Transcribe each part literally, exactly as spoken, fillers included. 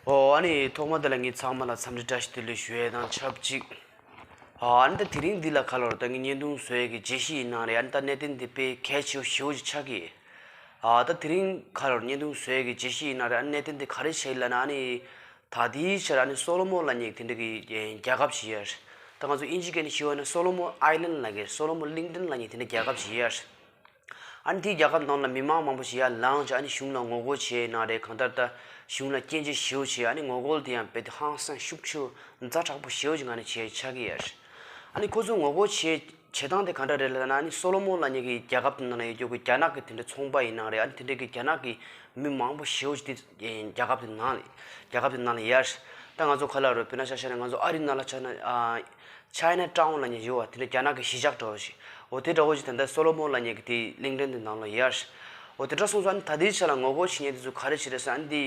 ཨོ་ཨ་ནི་ཐོག་མ་དེ་ལ་ངས་ཚང་མ་ལ་འཚམས་འདྲི་བཀྲ་ཤིས་བདེ་ལེགས་ཞུ་ཡས་དང་ཆབས་ཅིག་ཨོ་ཨ་ནི་ད་དེ་རིང་འདི་ལ་ཁ་ལོར་ད་ངས་བརྙན་ཐུང་བཟོ་ཡས་ཀྱི་བརྗོད་གཞི་ཡིན་ནའང་རེད། ཨ་ནི་ད་གནད་དོན་འདི་དཔེ་གལ་ཆེ་ཤོས་ཤིག་ཆགས་ཀྱི། ཨ་ད་དེ་རིང་ཁ་ལོར་བརྙན་ཐུང་བཟོ་ཡས་ཀྱི་བརྗོད་གཞི་ཡིན་ནའང་རེད། ཨ་ནི་གནད་དོན་འདི་ག་རེ་བྱས་ལབ་ན། ཨ་ནི་ད་ལྟའི་ཆར་ཨ་ནི་སོ་ལོ་མོན་ལབ་མཁན་དེ་འདྲ་གི་རྒྱལ་ཁབ་ཞིག་ཡོད་རེད། ད་ང་ཚོ་དབྱིན་ཇི་སྐད་ནས་ཞུ་བ་ན་སོ་ལོ་མོན་ཨའི་ལན་ལབ་ཀྱི་རེད། སོ་ལོ་མོན་གླིང་ཕྲན་ལབ་མཁན་དེ་འདྲ་རྒྱལ་ཁབ་ཞིག་ཡོད་རེད། ཨ་ནི་དེའི་རྒྱལ་ཁབ་ནང་ལ་མི་མང་མང་པོ་ཞིག་ཡར་ལངས་བྱས་ཨ་ནི་གཞུང་ལ་ངོ་རྒོལ་བྱས་ཡིན་ནའང་རེད། གང་ལྟར་ད་གཞུང་ལ་སྐྱོན་བརྗོད་ཞེ་པོ་བྱས། ཨ་ནི་ངོ་རྒོལ་དེ་ཡང་རྦད་དེ་ཧང་སང་ཤུགས་ཆེ་ཛ་དྲག་པོ་ཞེ་པོ་ཅིག་ངང་ནས་བྱས་ཆགས་ཀྱི་ཡོད་རེད། ཨ་ནི་ཁོ་ཚོ་ངོ་རྒོལ་བྱེད་བྱེད་སྟངས་དེ་ག་འདྲ་རེད་ལབ་ན། ཨ་ནི་སོ་ལོ་མོན་ལབ་མཁན་གྱི་རྒྱལ་ཁབ་དེ་ནང་ལ་ཡོད་རྒྱུ་གི་རྒྱ་ནག་གི་དེ་འདྲའི་ཚོང་པ་ཡིན་ནའང་རེད། ཨ་ནི་དེ་འདྲའི་གི་རྒྱ་ནག་གི་མི་མང་པོ་ཞེ་པོ་ཅིག་དེ་རྒྱལ་ཁབ་དེ་ནང་ལ་རྒྱལ་ཁབ་དེ་ནང་ལ་ཡོད་རེད། ད་ང་ཚོ་ག་ལབ་རེད། དཔེར་ན་ཆ་བཞག་ན་ང་ཚོ་ཨ་རིའི་ནང་ལ་ཆ་ན་ཨ། ཆའི་ན་ཊའུན་ལབ་མཁན་ཡོད་པ། དེ་ནི་རྒྱ་ནག་གི་གཞིས་ཆགས་འདྲ་བོ་ཞིག་འོ་དེ་འདྲ་བོ་ཞིག་ད་ལྟ་སོ་ལོ་མོན་ལབ་མཁན་གྱི་དེ་གླིང་ཕྲན་དེ་ནང་ལ་ཡོད་རེད། འོ་དེ་འདྲ་སོང་ཙང་ཨ་ནི་ད་ལྟའི་ཆ་ལ་ངོ་རྒོལ་བྱེད་མཁན་དེ་ཚོ་ག་རེ་བྱེད་རེད་ཟེར་ན། ཨ་ནི་དེ་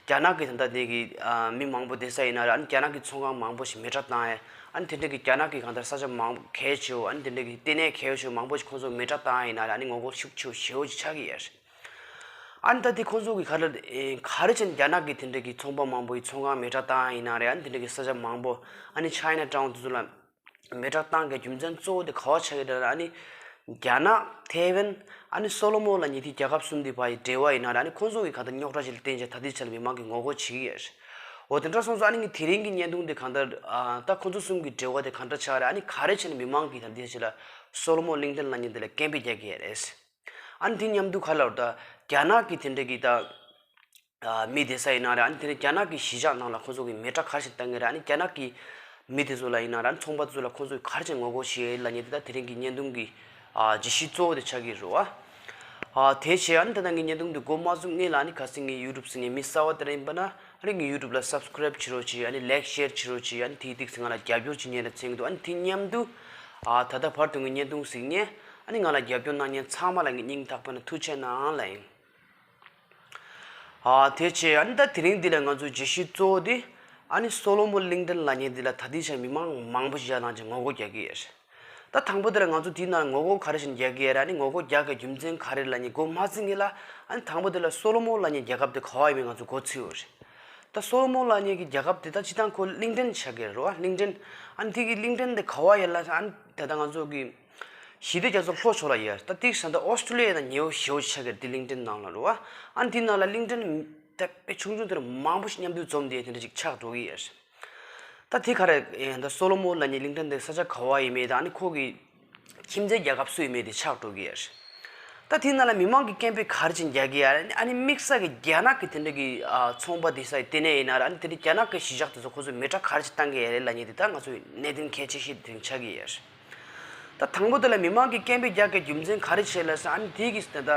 རྒྱ་ནག་གི་ད་ལྟ་དེ་གི་ཨ་མི་མང་པོ་བསྡད་ས་ཡིན་ན་རེད། ཨ་ནི་རྒྱ་ནག་གི་ཚོང་ཁང་མང་པོ་ཞིག་མེ་སྲེག་བཏང་ཡས། ཨ་ནི་དེ་འདྲ་གི་རྒྱ་ནག་གི་གང་ལྟར་ས་ཆ་མང་པོ་གལ་ཆེ་བོ། ཨ་ནི་དེ་འདྲ་གི་ལྟེ་གནས་གལ་ཆེ་བོ་མང་པོ་ཞིག་ཁོང་ཚོ་མེ་སྲེག་བཏང་ཡས་ཡིན་ན་རེད། ཨ་ནི་ངོ་རྒོལ་ཤུགས་ཆེ་བོ་ཞེ་པོ་ཅིག་ཆགས་ཀྱི་ཡོད་རེད། ཨ་ནི་ད་དེ་ཁོང་ཚོ་གི་ག་རེ་ག་རེ་བྱས་ནས་རྒྱ་ནག་གི་དེ་འདྲ་གི་ཚོང་པ་མང་པོ་ཡི་ཚོང་ཁང་མེ་སྲེག་བཏང་ཡིན་ན་རེད། ཨ་ནི་དེ་འདྲ་གི་ས་ཆ་མང་པོ་ཨ་ནི་ཆའི་ན་ཊའུན་དེ་ཚོ་ལ་མེ་སྲེག་བཏང་གི་རྒྱུ་མཚན་གཙོ་བོ་དེ་ག་པར་ཆགས་ཀྱི་རེད་ལབ་ན། ཨ་ནི་རྒྱ་ནག་ཐའེ་ཝན་ཨ་ནི་སོ་ལོ་མོན་ལབ་མཁན་དེ་རྒྱལ་ཁབ་གསུམ་དེ་བར་གྱི་འབྲེལ་བ་ཡིན་ན་རེད། ཨ་ནི་ཁོང་ཚོ་གི་གང་ལྟར་རྙོག་དྲ་ཞིག་ལ་བརྟེན་བྱས་ད་ལྟའི་ཆར་མི་མང་གིས་ངོ་རྒོལ་བྱེད་ཀྱི་ཡོད་རེད། འོ་དེ་འདྲ་སོང་ཙང་ཨ་ནི་ངས་དེ་རིང་གི་བརྙན་ཐུང་དེ་གང་ལྟར་ཨ་ད་ཁོང་ཚོ་གསུམ་གི་འབྲེལ་བ་དེ་གང་འདྲ་ཆགས་རེད། ཨ་ནི་ག་རེ་བྱས་ནས་མི་མང་གིས་ད་ལྟའི་ཆར་ལ་སོ་ལོ་མོན་གླིང་ཕྲན་ལབ་མཁན་དེ་ལ་སྐད་འབོད་རྒྱག་གི་ཡོད་རེད། ཨ་ནི་དེ་མཉམ་དུ་ག་ལབ་ད་རྒྱ་ནག་གི་དེ་འདྲ་གི་ད་ཨ་མི་བསྡད་ས་ཡིན་ན་རེད། ཨ་ནི་དེ་ནས་རྒྱ་ནག་གི་གཞིས་ཆགས་ནང་ལ་ཁོང་ཚོ་གི་མེ་སྲེག་ག་རེ་བྱས་བཏང་གི་རེད། ཨ་ནི་རྒྱ་ནག་གི་མི་དེ་ཚོ་ལ་ཡིན་ན་རེད། ཨ་ནི་ཚོང་པ་དེ་ཚོ་ལ་ཁོང་ཚོ་གི་ག་རེ་བྱས་ངོ་རྒོལ་བྱེད་ལབ་མཁན་དེ་ད་དེ་རིང་གི་བརྙན་ཐུང་གི་ཨ་བརྗོད་གཞི་གཙོ་བོ་དེ་ཆགས་ཀྱི་རེད་བ། ཨ་དེ་བྱས་ཨ་ནི་ད་ལྟ་ངས་བརྙན་ཐུང་དེ་འགོ་མ་བཙུགས་སྔོན་ལ་ཨ་ནི་གལ་སྲིད་ངའི་ཡུ་ཊུབ་ཟེར་མཁན་མི་གསར་པ་དེ་འདྲ་ཡིན་པ་ན། ཨ་ནི་ངའི་ཡུ་ཊུབ་ལ་སབ་སི་ཀ་རེབ་བྱེད་རོགས་གྱིས། ཨ་ནི་ལའིཀ་ཤེར་བྱེད་རོགས་གྱིས། ཨ་ནི་དེའི་ཏིག་ཙམ་ང་ལ་རྒྱབ་སྐྱོར་བྱེད་མཁན་ལ་མཚོན་གྱི་འདུག་ཨ་ནི་དེ་མཉམ་དུ་ཨ་ད་ལྟ་བར་དུ་ངའི་བརྙན་ཐུང་གཟིགས་མཁན་ཨ་ནི་ང་ལ་རྒྱབ་སྐྱོར་གནང་མཁན་ཚང་མ་ལ་ངས་སྙིང་ཐག་པ་ནས་ཐུགས་རྗེ་གནང་ལབ་ཡིན། ཨ་དེ་བྱས་ཨ་ནི་ད་དེ་རིང་འདི་ལ་ང་ཚོའི་བརྗོད་གཞི་གཙོ་བོ་དེ་ཨ་ནི་སོ་ལོ་མོན་གླིང་ཕྲན་ལབ་མཁན་འདི་ལ་ད་ལྟའི་ཆར་མི་མང་མང་པོ་ཞིག་ཡར་ལངས་བྱས་ངོ་རྒོལ་རྒྱག་གི་ཡོད་རེད། ད་དང་པོ་དེ་ལ་ང་ཚོ་དེའི་ནང་ངོ་རྒོལ་ག་རེ་བྱས་ནས་རྒྱག་གི་ཡོད་རེད། ཨ་ནི་ངོ་རྒོལ་རྒྱག་གི་རྒྱུ་མཚན་ག་རེ་ལབ་མཁན་འགོ་མ་བཙུགས་སྔོན་ལ་ཨ་ནི་དང་པོ་དེ་ལ་སོ་ལོ་མོན་ལབ་མཁན་རྒྱལ་ཁབ་དེ་ག་པར་ཡོད་མེད་ང་ཚོ་མགོ་ཚོས་ཡོད་རེད། ད་སོ་ལོ་མོན་ལབ་མཁན་གྱི་རྒྱལ་ཁབ་དེ་ད་སྤྱིར་བཏང་ཁོ་གླིང་ཕྲན་ཆགས་ཀྱི་རེད་བ། གླིང་ཕྲན། ཨ་ནི་དེ་གི་གླིང་ཕྲན་དེ་ག་པར་ཡོད་ལབ་ཨ་ནི་ད་ལྟ་ང་ཚོ་གི་ཞི་བདེ་རྒྱ་མཚོ་ལྷོ་ཕྱོགས་ལ་ཡོད་རེད། ད་དེ་ས་ད་ཨོ་སི་ཀྲོ་ལི་ཡ་དང་ཉེ་བོ་ཞེ་པོ་ཆགས་ཀྱི་རེད། དེ་གླིང་ཕྲན་ནང་ལ་རེད་བ། ཨ་ནི་དེ་ནང་ལ་གླིང་ཕྲན་དཔེ་ཆུང་ཆུང་དེ་འདྲ་མང་པོ་ཞིག་མཉམ་དུ་འཛོམས་ཏེ་དེ་འདྲ་ཅིག་ཆགས་འགྲོ་གི་ཡོད་རེད། ད་དེ་ག་རེ་ཨེ་ད་སོ་ལོ་མོན་ལབ་མཁན་གླིང་ཕྲན་དེ་ས་ཆ་ག་པར་ཡོད་མེད་དང་ཨ་ནི་ཁོ་གི་ཁྱིམ་མཚེས་རྒྱལ་ཁབ་སུ་ཡོད་མེད་དེ་ཆགས་འགྲོ་གི་ཡོད་རེད། ད་དེ་ནང་ལ་མི་མང་གིས་སྐད་འབོད་ག་རེ་བྱས་རྒྱག་གི་ཡོད་རེད། ཨ་ནི་དམིགས་བསལ་གྱི་རྒྱ་ནག་གི་དེ་འདྲ་གི་ཨ་ཚོང་པ་བསྡད་ས་ཡི་ལྟེ་གནས་ཡིན་ན་རེད། ཨ་ནི་དེ་འདྲ་རྒྱ་ནག་གི་གཞིས་ཆགས་དེ་ཚོ་ཁོ་ཚོས་མེ་སྲེག་ག་རེ་བྱས་བཏང་གི་ཡོད་རེད་ལབ་མཁན་དེ་ད་ང་ཚོའི་གནད་དོན་གལ་ཆེ་ཤོས་དེ་རིང་ཆགས་ཀྱི་ཡོད་རེད། ད་དང་པོ་དེ་ལ་མི་མང་གིས་སྐད་འབོད་རྒྱག་གི་རྒྱུ་མཚན་ག་རེ་བྱས་ལབ་ཟེར་ན། ཨ་ནི་དེ་གི་ད་ལྟ་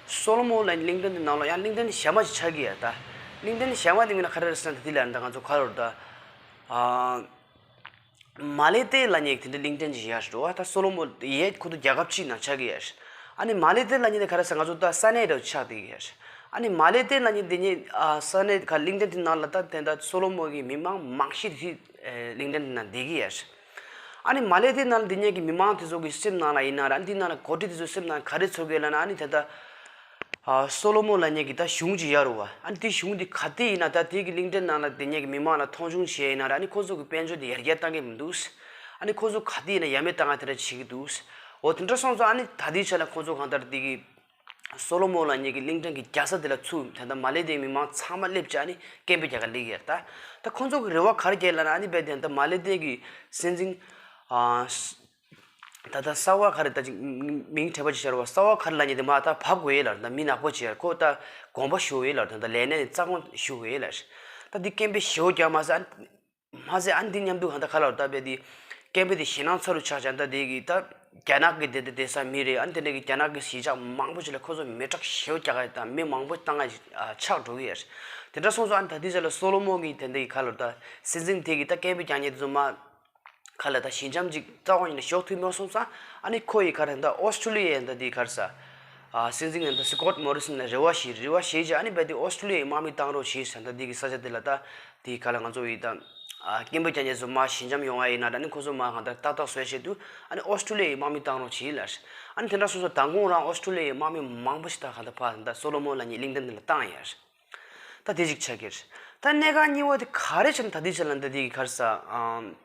སོ་ལོ་མོན་ལབ་མཁན་གླིང་ཕྲན་དེ་ནང་ལ་ཡང་གླིང་ཕྲན་གཞན་མ་ཞིག་ཆགས་ཀྱི་ཡོད་རེད། ད་གླིང་ཕྲན་གཞན་མ་དེ་མིན་ན་ག་རེ་རེད་ཟེར་ན། ད་དེ་ལ་ད་ང་ཚོ་ག་རེ་རེད་ད། ཨ། མ་ལེ་ཏེ་ལབ་མཁན་དེ་འདྲ་གླིང་ཕྲན་ཅིག་ཡོད་རེད་བ། ད་སོ་ལོ་མོན་ཡས་ཁོ་ཚོ་རྒྱལ་ཁབ་གཅིག་ནང་ཆགས་ཀྱི་ཡོད་རེད། ཨ་ནི་མ་ལེ་ཏེ་ལབ་མཁན་དེ་ག་རེ་ཟེར་ང་ཚོ་ད་ས་གནས་འདྲ་བོ་ཆགས་བསྡད་ཀྱི་ཡོད་རེད། ཨ་ནི་མ་ལེ་ཏེ་ལབ་མཁན་དེ་ནི་ཨ་ས་གནས་ག་གླིང་ཕྲན་དེ་ནང་ལ་ད་དེ་ད་སོ་ལོ་མོན་གྱི་མི་མང་མང་ཤོས་དེ་གླིང་ཕྲན་དེ་ནང་བསྡད་ཀྱི་ཡོད་རེད། ཨ་ནི་མ་ལེ་ཏེ་ནང་ལ་བསྡད་མཁན་གྱི་མི་མང་དེ་ཚོ་གི་སེམས་ནང་ལ་ཡིན་ན་རེད། ཨ་ནི་དེ་ནང་ལ་འགོ་ཁྲིད་དེ་ཚོའི་སེམས་ནང་ག་རེ་ཚོར་གི་ཡོད་ལབ་ན། ཨ་ནི་དེ་ད་ཨ་སོ་ལོ་མོན་ལབ་མཁན་གྱི་ད་གཞུང་ཅིག་ཡོད་རེད་བ། ཨ་ནི་དེ་གཞུང་དེ་ག་དེ་ཡིན་ན་ད་དེ་གི་གླིང་ཕྲན་ནང་ལ་བསྡད་མཁན་གྱི་མི་མང་ལ་མཐོང་ཆུང་བྱས་ཡིན་ན་རེད། ཨ་ནི་ཁོ་ཚོ་གི་དཔལ་འབྱོར་དེ་ཡར་རྒྱས་བཏང་གི་མི་འདུག་ཨ་ནི་ཁོ་ཚོ་ག་དེ་ཡིན་ན་ཡ་མེད་བཏང་ང་དེ་འདྲ་བྱེད་ཀྱི་འདུག་འོ་དེ་འདྲ་སོང་ཙང་ཨ་ནི་ད་ལྟའི་ཆ་ལ་ཁོ་ཚོ་གང་ལྟར་དེ་གི་སོ་ལོ་མོན་ལབ་མཁན་གྱི་གླིང་ཕྲན་གྱི་རྒྱལ་ས་དེ་ལ་ཚུར་ད་ལྟ་མ་ལེ་ཏེའི་མི་མང་ཚང་མ་སླེབས་བྱས་ཨ་ནི་སྐད་འབོད་རྒྱག་ག་སླེབས་ཀྱི་ཡོད་རེད། ད་ད་ཁོ་ཚོ་གི་རེ་བ་ག་རེ་བྱས་ལབ་ན། ཨ་ནི་རྦད་དེ་ད་མ་ལེ་ཏེ་གི་སྲིད་འཛིན་ཨ། ད་ལྟ་གསར་པ་ག་རེ་ད་ཅིག་མིང་མིང་བྲལ་བ་ཅིག་ཤར་བ། གསར་པ་ག་རེ་ལབ་མཁན་དེ་མར་ད་བབས་དགོས་ཡོད་ལབ། ད་མི་ནག་པོ་ཅིག་ཁོ་ད་དགོངས་པ་ཞུ་ཡོད་ལབ། ད་ད་ལས་གནས་ནས་རྩ་དགོངས་ཞུ་དགོས་ཡོད་ལབ། ད་འདི་སྐད་འབོད་ཞེ་པོ་རྒྱག་མ་ཟད་ཨ་མ་ཟད་ཨ་འདི་མཉམ་དུ་གང་ལྟར་ག་ལབ་ད་རྦད་དེ་སྐད་འབོད་དེ་ཞེད་སྣང་ཚ་རུ་ཆགས་ཀྱང་ད་དེ་གི་ད་རྒྱ་ནག་གི་དེ་དེ་བསྡད་ས་མི་རེད། ཨ་ནི་དེ་འདྲ་གི་རྒྱ་ནག་གི་གཞིས་ཆགས་མང་པོ་ཅིག་ལ་ཁོ་ཚོ་མེ་སྲེག་ཞེ་པོ་རྒྱག་ག་ད་མི་མང་པོ་བཏང་ག་ཆགས་འགྲོ་གི་ཡོད་རེད། དེ་འདྲ་སོང་ཙང་ཨ་ནི་ད་འདི་ཆ་ལ་སོ་ལོ་མོན་གི་དེ་འདྲ་གི་ག་ལབ་ད་སྲིད་འཛིན་དེ་གི་ད་སྐད་འབོད་རྒྱག་མཁན་དེ་ཚོ་མར་ག་ལ་ད་ཞི་འཇམ་ཅིག་རྩ་བ་ཉིད་ནས་ཞོག་ཐུབ་མ་སོང་ཙང་། ཨ་ནི་ཁོ་ཡི་ག་རེ་ད་ཨོ་སི་ཀྲོ་ལི་ཡའི་ད་དེ་ག་རེ་ཟ། ཨ་སྲིད་འཛིན་ད་སི་ཀོཊ་མོ་རི་སན་ལ་རེ་བ་ཞིག་རེ་བ་བྱས་རྗེས་ཨ་ནི་རྦད་དེ་ཨོ་སི་ཀྲོ་ལི་ཡའི་དམག་མི་བཏང་རོགས་བྱས་ཟེར། ད་དེ་གི་ས་ཆ་དེ་ལ་ད་དེ་ག་ལ་ང་ཚོ་ཡི་ད་ཨ་སྐད་འབོད་རྒྱག་མཁན་ཚོ་མར་ཞི་འཇམ་ཡོང་བ་ཡིན་ན་ད་ནི་ཁོ་ཚོ་མར་གང་ལྟར་ཏག་ཏག་བཟོས་བྱས་འདུག་ཨ་ནི་ཨོ་སི་ཀྲོ་ལི་ཡའི་དམག་མི་བཏང་རོགས་བྱས་ལབ། ཨ་ནི་དེ་འདྲ་སོང་ཙང་མདང་དགོང་རང་ཨོ་སི་ཀྲོ་ལི་ཡའི་དམག་མི་མང་པོ་ཞིག་ད་གང་ལྟར་ཕར་ད་སོ་ལོ་མོན་ལབ་མཁན་གླིང་ཕྲན་དེ་ལ་བཏང་ཡོད། ད་དེ་ཅིག་ཆགས་ཀྱི་རེད། ད་གནད་འགག་གཉིས་པ་དེ་ག་རེ་བྱས་ན་ད་དེ་ཆ་ལ་ད་དེ་གི་ག་རེ་ཟ། ཨམ།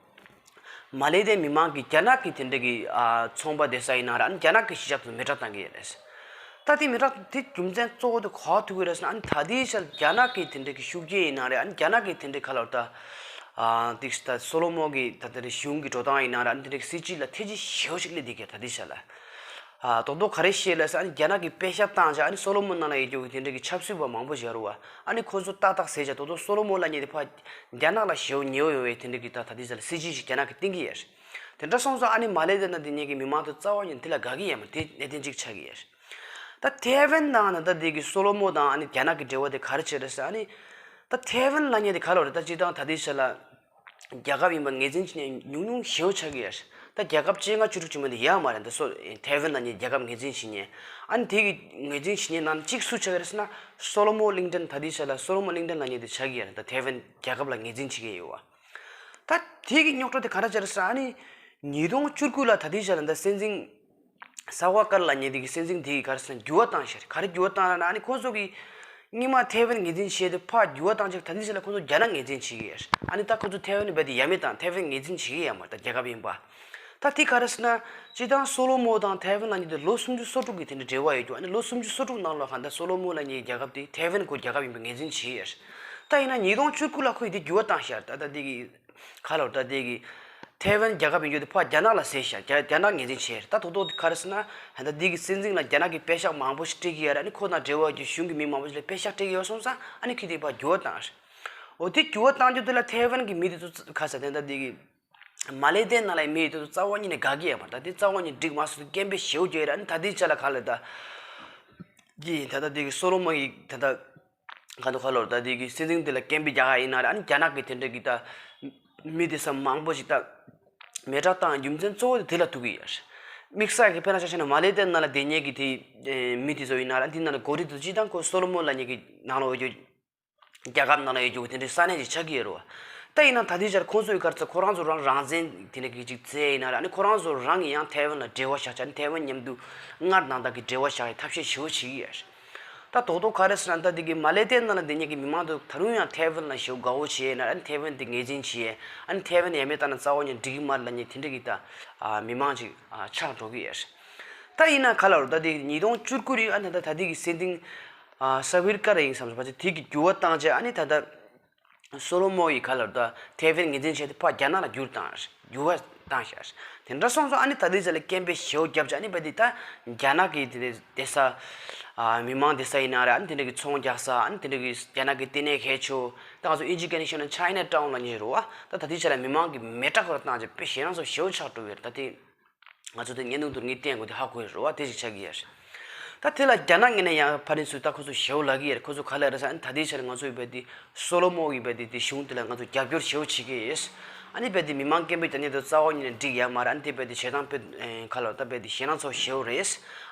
མ་ལེ་དེ་མི་མང་གི་རྒྱ་ནག་གི་དེ་འདྲ་གི་ཨ་ཚོང་པ་བསྡད་ས་ཡིན་ན་ར་ཨ་ནི་རྒྱ་ནག་གི་གཞིས་ཆགས་དེ་མེ་སྲེག་བཏང་གི་ཡོད་རེད། ད་དེ་མེ་སྲེག་དེ་རྒྱུ་མཚན་གཙོ་བོ་དེ་ག་ཐུག་གི་རེད་ཟེར་ན་ཨ་ནི་ད་དེ་ཆ་ལ་རྒྱ་ནག་གི་དེ་འདྲ་གི་ཤུགས་རྐྱེན་ཡིན་ན་ར་ཨ་ནི་རྒྱ་ནག་གི་དེ་འདྲ་ག་ལབ་ད། ཨ་དེ་ད་སོ་ལོ་མོ་གི་ད་དེ་འདྲ་གཞུང་གི་འགྲོ་སྟངས་ཡིན་ན་ར་ཨ་ནི་དེ་འདྲ་གི་སྲིད་བྱུས་ལ་ཐེ་ཇུས་ཞེ་པོ་ཞིག་སླེབས་བསྡད་ཀྱི་ད་དེ་ཆ་ལ། ཨ་རྡོག་རྡོག་ག་རེ་བཤད་ལ་ཟེར་ཨ་ནི་རྒྱ་ནག་གི་པེ་ཤག་བཏང་བྱས་ཨ་ནི་སོ་ལོ་མོ་ནང་ལ་ཡོད་རྒྱུ་གི་དེ་འདྲ་གི་ཆབ་སྲིད་པ་མང་པོ་ཞིག་ཡོད་རེད་བ། ཨ་ནི་ཁོ་ཚོ་ཏག་ཏག་ཟས་བྱས་རྡོག་རྡོག་སོ་ལོ་མོ་ལབ་མཁན་དེ་ཕར་རྒྱ་ནག་ལ་ཞེ་པོ་ཉེ་པོ་ཡོད་པའི་དེ་འདྲ་གི་ད་ད་ལྟའི་ཆ་ལ་སྲིད་བྱུས་ཤིག་རྒྱ་ནག་གིས་བཏིང་གི་ཡོད་རེད། དེ་འདྲ་སོང་ཙང་ཨ་ནི་མ་ལེ་དེ་ན་དེ་ཉིད་ཀྱི་མི་མང་ཚོ་རྩ་བ་ཉིད་དེ་ལ་དགའ་གི་ཡོད་མ་རེད། དེ་གནད་དོན་གཅིག་ཆགས་ཀྱི་ཡོད་རེད། ད་ཐའེ་ཝན་དང་ད་ལྟ་དེ་གི་སོ་ལོ་མོ་དང་ཨ་ནི་རྒྱ་ནག་གི་འབྲེལ་བ་དེ་ག་རེ་བྱས་རེད་ཟེར་ཨ་ནི། ད་ཐའེ་ཝན་ལབ་མཁན་དེ་ག་ལབ་རེད། ད་སྤྱིར་བཏང་ད་ལྟའི་ཆ་ལ། རྒྱལ་ཁབ་ཡིན་པ་ངོས་འཛིན་བྱེད་མཁན་ཉུང་ཉུང་ཞེ་པོ་ཆགས་ཀྱི་ཡོད་རེད། ད་རྒྱལ་ཁབ་བཅོ་ལྔ་བཅུ་དྲུག་ཅིག་མ་གཏོགས་ཡོད་མ་རེད། ད་སོ་ཐའེ་ཝན་ལབ་མཁན་རྒྱལ་ཁབ་ངོས་འཛིན་བྱེད་མཁན། ཨ་ནི་དེ་གི་ངོས་འཛིན་བྱེད་མཁན་ནང་གཅིག་སུ་ཆགས་ཀྱི་རེད་ཟེར་ན། སོ་ལོ་མོ་གླིང་ཏོན། ད་ལྟའི་ཆ་ལ་སོ་ལོ་མོ་གླིང་ཏོན་ལབ་མཁན་དེ་ཆགས་ཀྱི་ཡོད་རེད། ད་ཐའེ་ཝན་རྒྱལ་ཁབ་ལ་ངོས་འཛིན་བྱེད་མཁན་ཡོད་པ། ད་དེ་གི་རྙོག་དྲ་དེ་ག་འདྲ་ཆགས་རེད་ཟེར་ན། ཨ་ནི་ཉིས་སྟོང་བཅུ་དགུ་ལ་ད་ལྟའི་ཆ་ལ་ད་སྲིད་འཛིན་ས་ཝ་ཀར་ལབ་མཁན་དེ་གི་སྲིད་འཛིན་དེ་གི་ག་རེ་ཟེར་ན་འགྱུར་བ་བཏང་ཤག་ག་རེ་འགྱུར་བ་བཏང་ལབ་ན་ཨ་ནི་ཁོ་ཚོ་གི་སྔོན་མ་ཐའེ་ཝན་ངོས་འཛིན་བྱས་ཏེ་ཕར་འགྱུར་བ་བཏང་ཅིག་ད་ལྟའི་ཆ་ལ་ཁོ་ཚོ་རྒྱ་ནག་ངོས་འཛིན་བྱེད་ཀྱི་ཡོད། ཨ་ནི་ད་ཁོ་ཚོ་ཐའེ་ཝན་རྦད་དེ་ཡ་མེད་བཏང་། ཐའེ་ཝན་ངོས་འཛིན་བྱེད་ཀྱི་ཡོད་མ་རེད། ད་རྒྱལ་ཁབ་ཡིན་པ། ད་དེ་ག་རེ་ཟེར་ན། སྤྱིར་བཏང་སོ་ལོ་མོ་དང་ཐའེ་ཝན་ལབ་མཁན་དེ་ལོ་སུམ་ཅུ་སོ་དྲུག་གི་དེ་འདྲའི་འབྲེལ་བ་ཡོད་རྒྱུ། ཨ་ནི་ལོ་སུམ་ཅུ་སོ་དྲུག་ནང་ལོགས་ག་ད་སོ་ལོ་མོ་ལབ་མཁན་རྒྱལ་ཁབ་དེ་ཐའེ་ཝན་ཁོ་རྒྱལ་ཁབ་ཡིན་པ་ངོས་འཛིན་བྱེད་ཀྱི་ཡོད། ད་ཡིན་ན་ཉིས་སྟོང་བཅུ་དགུ་ལ་ཁོ་ཡི་དེ་འགྱུར་བ་བཏང་ཤག་ད་ད་དེ་གི་ག་ལབ་རེད། ད་དེ་གི་ཐའེ་ཝན་རྒྱལ་ཁབ་ཡིན་རྒྱུ་དེ་ཕར་རྒྱ་ནག་ལ་ཟས་ཤག་རྒྱ་རྒྱ་ནག་ངོས་འཛིན་བྱས་རེད། ད་རྡོག་རྡོག་དེ་ག་རེ་ཟེར་ན། ད་ལྟ་དེ་གི་སྲིད་འཛིན་ལ་རྒྱ་ནག་གི་པེ་ཤག་མང་པོ་ཞིག་སྤྲད་ཀྱི་ཡོད་རེད། ཨ་ནི་ཁོ་དང་འབྲེལ་བ་ཡོད་རྒྱུ་གཞུང་གི་མི་མང་པོ་ཞིག་ལ་པེ་ཤག་སྤྲད་ཀྱི་ཡོད་སོང་ཙང་ཨ་ནི་ཁོས་དེ་ཕར་འགྱུར་བ་བཏང་རེད། འོ་དེ་འགྱུར་བ་བཏང་རྒྱུ་དེ་ལ་ཐའེ་ཝན་གྱི་མི་དེ་ཚོ་ག་ས་དེ་འདྲ་དེ་གི་མ་ལེ་དེ་ནང་ལ་མི་དེ་ཚོ་རྩ་བ་ཉིད་ནས་དགའ་གི་ཡོད་མ་རེད། ད་དེ་རྩ་བ་ཉིད་འགྲིག་མ་སོང་། སྐད་འབོད་ཞེ་པོ་རྒྱག་ཡོད་རེད། ཨ་ནི་ད་དེ་ཆ་ལ་ག་ལ་ད་གི་ད་ལྟ་དེ་གི་སོ་ལོ་མོ་ཡི་ད་ལྟ་ག་འདུག་ག་ལབ་རེད། ད་དེ་གི་སྲིད་འཛིན་དེ་ལ་སྐད་འབོད་རྒྱག་ག་ཡིན་ན་རེད། ཨ་ནི་རྒྱ་ནག་གི་དེ་འདྲ་གི་ད་མི་དེ་ཚོ་མང་པོ་ཞིག་ད་མེ་སྲེག་བཏང་རྒྱུ་མཚན་གཙོ་བོ་དེ་དེ་ལ་ཐུག་གི་ཡོད་རེད། དམིགས་བསལ་གྱི་དཔེར་ན་ཆ་བཞག་ན་མ་ལེ་དེ་ནང་ལ་བསྡད་མཁན་གྱི་དེ་མི་དེ་ཚོ་ཡིན་ན་རེད། ཨ་ནི་དེ་ནང་ལ་འགོ་ཁྲིད་དེ་ཚོ་སྤྱིར་བཏང་ཁོ་སོ་ལོ་མོ་ལབ་མཁན་གྱི་ནང་ལ་ཡོད་རྒྱུ། རྒྱལ་ཁབ་ནང་ལ་ཡོད་རྒྱུ་དེ་འདྲའི་ས་གནས་ཅིག་ཆགས་ཀྱི་ཡོད་རེད་བ། ད་ཡིན་ན་ད་ལྟའི་ཆར་ཁོང་ཚོ་ཡི་གར་ཚོ་ཁོ་རང་ཚོ་རང་རང་བཙན་དེ་འདྲ་གི་ཅིག་བཙལ་ཡིན་ན་རེད། ཨ་ནི་ཁོ་རང་ཚོ་རང་གི་ཡང་ཐའེ་ཝན་ལ་འབྲེལ་བ་བཞག་བྱས། ཨ་ནི་ཐའེ་ཝན་མཉམ་དུ་སྔར་ནང་ལྟར་གྱི་འབྲེལ་བ་བཞག་ཡའི་ཐབས་ཤེས་ཞེ་པོ་བྱེད་ཀྱི་ཡོད་རེད། ད་རྡོག་རྡོག་ག་རེ་ཟེར་ན། ད་དེ་གི་མ་ལེ་དེ་ནང་ལ་བསྡད་མཁན་གྱི་མི་མང་ཚོ་ད་རུང་ཡང་ཐའེ་ཝན་ལ་ཞེ་པོ་དགའ་བོ་བྱས་ཡིན་ན་རེད། ཨ་ནི་ཐའེ་ཝན་དེ་ངོས་འཛིན་བྱེད་ཡས། ཨ་ནི་ཐའེ་ཝན་ཡ་མེད་བཏང་ན་རྩ་བ་ཉིད་འགྲིག་གི་མ་རེད་ལབ་མཁན་དེ་འདྲ་གི་ད་མི་མང་ཅིག་ཆགས་འགྲོ་གི་ཡོད་རེད། ད་ཡིན་ན་ག་ལབ་རེད། ད་དེ་ཉིས་སྟོང་བཅུ་དགུ་རེད། ཨ་ནི་ད་ད་དེ་གི་སྲིད་འཛིན་ཨ་ས་བིར་ཀར་ཡིན་བསམ་སོང་། ཕལ་ཆེར་དེ་གི་འགྱུར་བ་བཏང་བྱས། ཨ་ནི་ད་ད་སོ་ལོ་མོ་ཡི་ག་ལབ་རེད། ད་ཐའེ་ཝན་ངོས་འཛིན་བྱས་ཏེ་ཕར་རྒྱ་ནག་ལ་བསྒྱུར་བཏང་། འགྱུར་བ་བཏང་ཤག་དེ་འདྲ་སོང་ཙང་ཨ་ནི་ད་ལྟའི་ཆ་ལ་སྐད་འབོད་ཞེ་པོ་བརྒྱབ་བྱས། ཨ་ནི་རྦད་དེ་ད་རྒྱ་ནག་གི་དེ་འདྲའི་སྡོད་ས་ཨ་མི་མང་སྡོད་ས་ཡིན་ན་རེད། ཨ་ནི་དེ་འདྲ་གི་ཚོང་རྒྱག་ས། ཨ་ནི་དེ་འདྲ་གི་རྒྱ་ནག་གི་ལྟེ་གནས་གལ་ཆེ་བོ། ད་ང་ཚོ་དབྱིན་ཇི་སྐད་ནས་བཤད་ན་ཆའི་ན་ཊའུན་ལབ་མཁན་རེད་བ། ད་ད་ལྟའི་ཆ་ལ་མི་མང་གིས་མེ་སྲེག་ཁོ་ར་བཏང་བྱས་དཔེ་ཞེད་སྣང་ཚ་པོ་ཞེ་པོ་ཆགས་འགྲོ་གི་རེད། ད་དེ། ང་ཚོ་དེ་བརྙན་ཐུང་དེ་ངས་བསྟན་དགོས་དེ་ཧ་གོ་ཡོད་རེད་བ། དེ་ཞིག་ཆགས་ཀྱི་ཡོད་རེད། ད་དེ་ལ་རྒྱ་ནག་ངོས་ནས་ཡང་ཕ་རན་སུ་ད་ཁོ་ཚོ་ཞེ་པོ་ལབ་ཀྱི་ཡོད་རེད། ཁོ་ཚོ་ག་ལབ་རེད་ཟེར་ན། ད་ལྟའི་ཆར་ང་ཚོ་ཡི་རྦད་དེ་སོ་ལོ་མོ་གི་རྦད་དེ་དེ་གཞུང་དེ་ལ་ང་ཚོ་རྒྱབ་སྐྱོར་ཞེ་པོ་བྱེད་ཀྱི་ཡོད། ཨ་ནི་རྦད་དེ་མི་མང་སྐད་འབོད་རྒྱག་མཁན་དེ་རྩ་བ་ཉིད་ནས་འགྲིག་ཡོད་མ་རེད། ཨ་ནི་དེ་རྦད་དེ་ཞེ་སྡང་དཔེ་ཁ་ལ་ད་རྦད་དེ་ཞེད་སྣང་ཚ་པོ་ཞེ་པོ་རེད།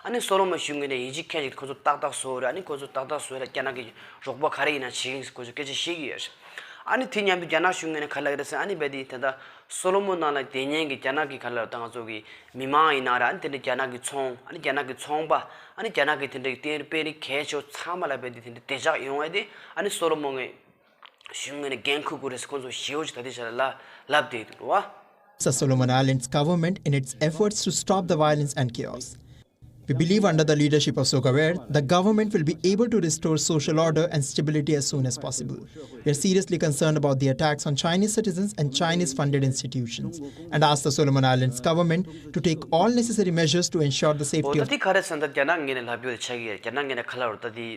ཨ་ནི་སོ་ལོ་མོ་གཞུང་ངོས་ནས་ཡིན་གཅིག་མཁན་གཅིག་ཁོ་ཚོ་ཏག་ཏག་བཟོ་རེད། ཨ་ནི་ཁོ་ཚོ་ཏག་ཏག་བཟོ་རེད། རྒྱ་ནག་གི་རོགས་པ་ག་རེ་ཡིན་ན་བྱེད་ཀྱི་ཡིན་ཟེར་ཁོ་ཚོ་སྐད་ཆ་བཤད་ཀྱི་ཡོད་རེད། ཨ་ནི་དེ་མཉམ་དུ་རྒྱ་ནག་གཞུང་ངོས་ནས་ག་ལབ་ཀྱི་རེད་ཟེར་ན། ཨ་ནི་རྦད་དེ་ད་ལྟ་སོ་ལོ་མོ་ནང་ལ་བསྡད་མཁན་གྱི་རྒྱ་ནག་གི་ག་ལབ་ད་ང་ཚོ་གི་མི་མང་ཡིན་ན་ར། ཨ་ནི་དེ་འདྲ་རྒྱ་ནག་གི་ཚོང་། ཨ་ནི་རྒྱ་ནག་གི་ཚོང་པ། ཨ་ནི་རྒྱ་ནག་གི་དེ་འདྲ་གི་དཔོན་རིགས་གལ་ཆེ་བོ་ཚང་མ་ལ་རྦད་དེ་དེ་འདྲ་བདེ་འཇགས་ཡོང་བ་དེ་ཨ་ནི་སོ་ལོ་མོ་ངོས་གཞུང་ངོས་ནས་འགན་འཁུར་དགོས་རེད་ཟེར་ཁོང་ཚོ་ཞེ་པོ་ཅིག་ད་ལྟའི་ཆ་ལ་ལབ་བསྡད་འདུག་བ། The Solomon Islands government in its efforts to stop the violence and chaos. We believe under the leadership of Sogawer, the government will be able to restore social order and stability as soon as possible. We are seriously concerned about the attacks on Chinese citizens and Chinese-funded institutions and ask the Solomon Islands government to take all necessary measures to ensure the safety of འོ་ད་དེ་ག་རེ་ཟེར་ན། ད་རྒྱ་ནག་ངོས་ནས་ལབ་རྒྱུ་དེ་ཆགས་ཀྱི་ཡོད། རྒྱ་ནག་ངོས་ནས་ག་ལབ་རེད། ད་དེ་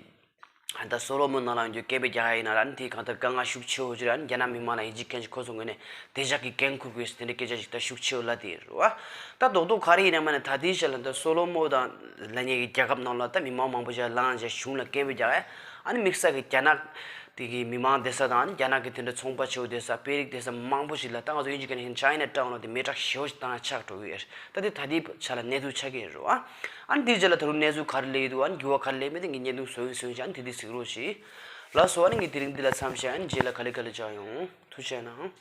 ད་སོ་ལོ་མོ་ནང་ལ་ཡོང་རྒྱུ་སྐད་འབོད་རྒྱག་ཡ་ཡིན་ན་ར། ཨ་ནི་དེ་གང་ལྟར་དཀའ་ངལ་ཤུགས་ཆེ་བོ་ཅིག་རེད། ཨ་ནི་རྒྱ་ནག་མི་མང་ལ་ཡིན་གཅིག་མཁན་གཅིག་ཁོ་ཚོ་ངོས་ནས་བདེ་འཇགས་ཀྱི་འགན་འཁུར་དགོས་ཟེར་དེ་འདྲའི་སྐད་ཆ་ཞིག་ད་ཤུགས་ཆེ་བོ་ལབ་བསྡད་ཡོད་རེད་བ། ད་རྡོག་རྡོག་ག་རེ་ཡིན་ན་མིན་ན་ད་ལྟའི་ཆ་ལ་ད་སོ་ལོ་མོ་དང་ལབ་མཁན་གྱི་རྒྱལ་ཁབ་ནང་ལ་ད་མི་མང་མང་པོ་ཞིག་ལངས་བྱས་གཞུང་ལ་སྐད་འབོད་རྒྱག་ཡ། ཨ་ནི་དམིགས་བསལ་གྱི་རྒྱ་ནག་དེ་གི་མི་མང་བསྡད་ས་དང་། ཨ་ནི་རྒྱ་ནག་གི་དེ་འདྲ་ཚོང་པ་ཆེ་བོ་བསྡད་ས། དཔོན་རིགས་བསྡད་ས་མང་པོ་ཞིག་ལ་ད་ང་ཚོ་དབྱིན་ཇི་སྐད་ནས་ཆའི་ན་ཊའུན་ལ་དེ་མེ་སྲེག་ཞེ་པོ་ཞིག་བཏང་ཡ་ཆགས་འགྲོ་གི་ཡོད་རེད། ད་དེ་ད་ལྟའི་ཆ་ལ་གནས་ཚུལ་ཆགས་ཀྱི་ཡོད་རེད་བ། ཨ་ནི་དེའི་རྗེས་ལ་ད་རུང་གནས་ཚུལ་ག་རེ་སླེབས་ཀྱི་འདུག་ཨ་ནི་འགྱུར་བ་ག་རེ་སླེབས་མིན་དེ་ངས་བརྙན་ཐུང་བཟོ་ཡིན་བཟོ་ཡིན་བྱས། ཨ་ནི་དེ་དུས་གཟིགས་རོགས་བྱེད། ལགས་སོ། ཨ་ནི་ངས་དེ་རིང་འདི་ལ་མཚམས་བཞག་ཨ་ནི་རྗེས་ལ་ག་ལེ་ག་ལེ་བཅར་ཡོང་། ཐུགས་རྗེ་གནང་།